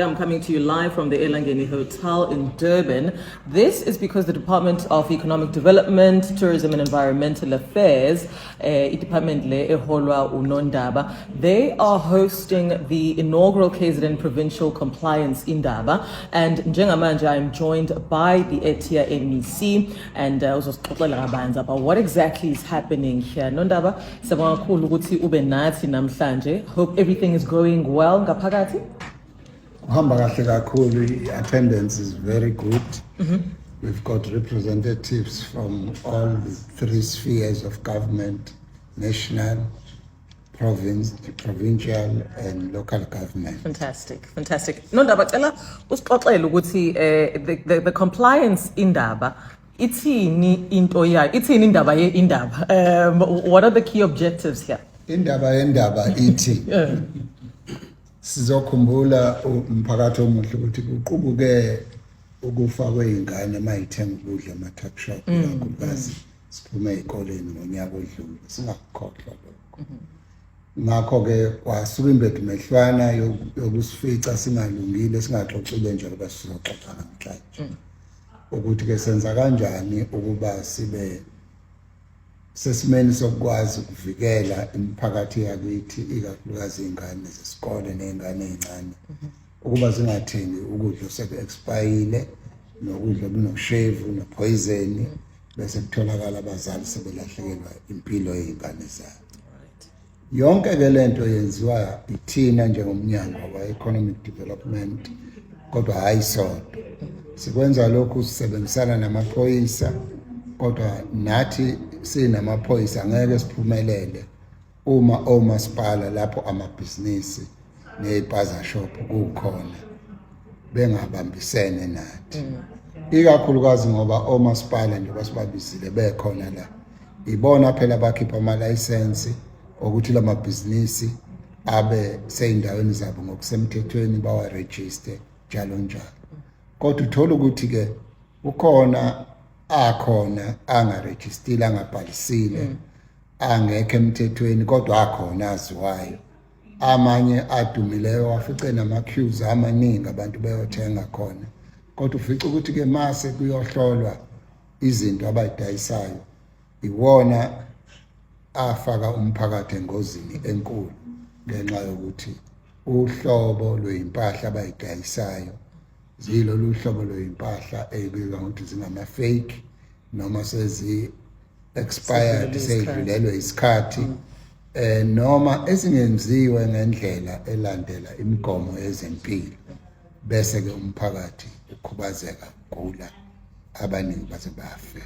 I'm coming to you live from the Elangeni Hotel in Durban. This is because the Department of Economic Development, Tourism and Environmental Affairs, department le eholwa uNondaba, they are hosting the inaugural KZN Provincial Compliance Indaba. And njengamanje, I'm joined by the ETIA MEC and uzosixoxela kabanzi about what exactly is happening here. Nondaba, siyabonga kakhulu ukuthi ube nathi namhlanje. Hope everything is going well ngaphakathi. Kuhamba kahle kakhulu. I-attendance is very good. We've got representatives from all the three spheres of government: national, province, provincial and local government. Fantastic, fantastic. Nondaba, cela usixoxele ukuthi the compliance indaba ithini into yayo, ithini indaba ye indaba. What are the key objectives here? Indaba yendaba ithi sizokhumbula umphakathi omuhle ukuthi kuqubuke ukufa kwey'ngane mayithenga ukudla ema-tuck shop, ikakhulukazi siphume ey'koleni ngonyaka odlule. Singakukhohlwa lokho. Ngakho-ke kwasuka imbedumehlwana yokusifica singalungile, singaxoxile njengoba sizoxoxa namhlanje, ukuthi-ke senza kanjani ukuba sibe sesimeni sokukwazi ukuvikela imiphakathi yakithi, ikakhulukazi iy'ngane zesikole ney'ngane ey'ncane, ukuba zingathengi ukudla oseku-expire nokudla okunoshevu nopoison, bese kutholakala abazali sebelahlekelwa impilo yey'ngane zabo. Yonke ke lento yenziwa ithina njengomnyango wa-economic development, kodwa hayi sodwa. Sikwenza lokhu sisebenzisana namaphoyisa, kodwa nathi sinamaphoyisa ngeke siphumelele uma omasipala lapho amabhizinisi ney'spaza shop kukhona bengabambisene nathi, ikakhulukazi ngoba omasipala, njengoba sibabizile bekhona la, ibona phela abakhipha amalayisensi okuthi lamabhizinisi abe seyindaweni zabo ngokusemthethweni, bawarejiste, njalo njalo. Kodwa uthola ukuthi-ke ukhona akhona angarejistile, angabhalisile, angekho emthethweni, kodwa akhona aziwayo, amanye adumileyo, wafice nama-queues amaningi abantu beyothenga khona, kodwa ufice ukuthi-ke mase kuyohlolwa izinto abayidayisayo, iwona afaka umphakathi engozini enkulu ngenxa yokuthi uhlobo lweyimpahla abayidayisayo ziyilolu hlobo lweyimpahla eyibizwa ngokuthi zingama-fake noma sezi expired, seyidlulelwe isikhathi, noma esingenziwe ngendlela elandela imigomo yezempilo, bese ke umphakathi ukhubazeka, ugula, abaningi baze bafe.